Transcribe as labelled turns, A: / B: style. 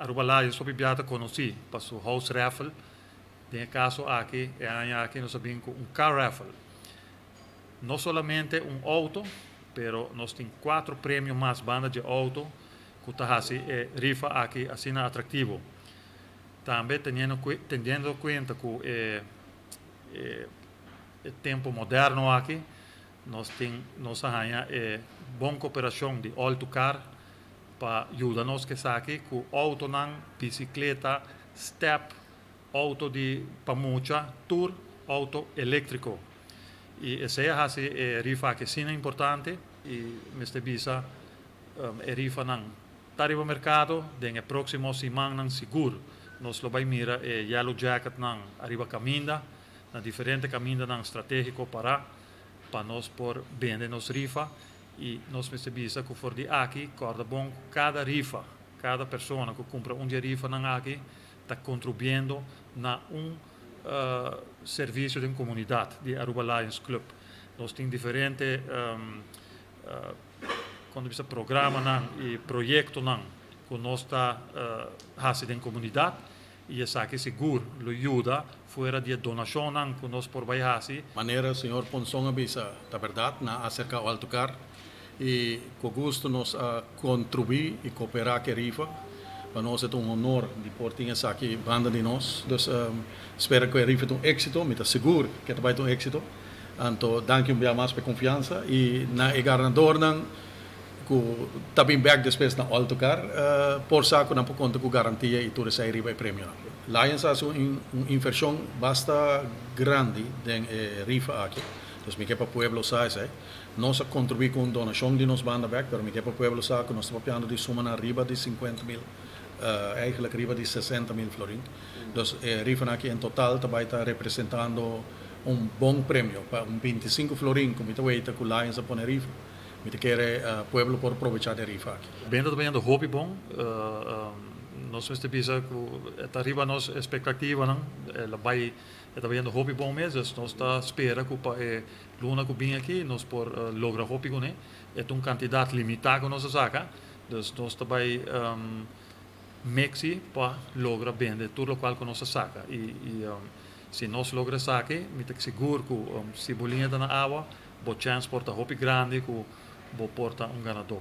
A: Aruba Lions hopi bia ta conoci pa su house raffle. Den e caso aki, e aña aki nos a bin cu un car raffle. No solamente un auto, pero nos tin cuatro premio mas banda di auto cu ta haci e rifa aki asina atractivo. Tambe teniendo cuenta cu e tempo moderno aki, nos tin nos a haya e bon cooperacion di All to Car pa yuda nos cu esaki, cu autonan, bicicleta, step, auto di pa mucha, tur auto electrico. Y esey a haci e rifa aki asina importante y mester bisa e rifanan ta riba mercado. Den e proximo simannan sigur nos lo bay mira e yellow jacket nan ariba caminda, na diferente camindanan strategico para pa nos por bende nos rifa. Y nos mester bisa cu for di aki, corda bon, cada rifa, cada persona cu cumpra un di e rifanan aki ta contribuyendo na un servicio di comunidad di Aruba Lions Club. Nos tin diferente con bisa programanan y proyectonan cu nos ta haci den comunidad y esaki sigur lo yuda fuera di donacionnan cu nos por bay haci.
B: Manera señor Ponson a bisa, ta berdad, nan a acerca All to Car y cu gusto nos a contribui y coopera cu e rifa. Pa nos ta un honor di por tin esaki banda di nos. Dus spera cu e rifa ta un exito, mi ta sigur cu ta un exito. Anto, danki un biaha mas pa e confiansa y na e ganadornan cu ta bin back despues na All to Car, por sa cu nan por conta cu garantia y tur esey riba e premio. Lions a haci un inversion basta grandi den e rifa aki. Dus mi kier pa pueblo sa esey. Nos a contribui cu un donacion di nos banda back, pero mi kier pa pueblo sa cu nos ta papiando di suma na riba di 50 mil, eigenlijk riba di 60 mil florin. Dus e rifa aki en total tambe ta representando un bon premio pa un 25 florin, cu mi ta weta cu Lions a pone rifa. Mi ta kere pueblo por aprovecha di e rifa aki.
A: Benta ta bayendo hopi bon. Nos mester bisa cu ta riba nos expectativanan. El a bay, ta bayendo hopi bon mes, dus nos ta spera cu pa e luna cu bin aki nos por logra hopi cune. E ta un cantidad limita cu nos a saca, dus nos ta bay mexi pa logra bende tur locual cu nos a saca. Y si nos logra esaki, mi ta sigur cu si bo liña ta na awa, bo chance por ta hopi grandi cu bo por ta un ganador.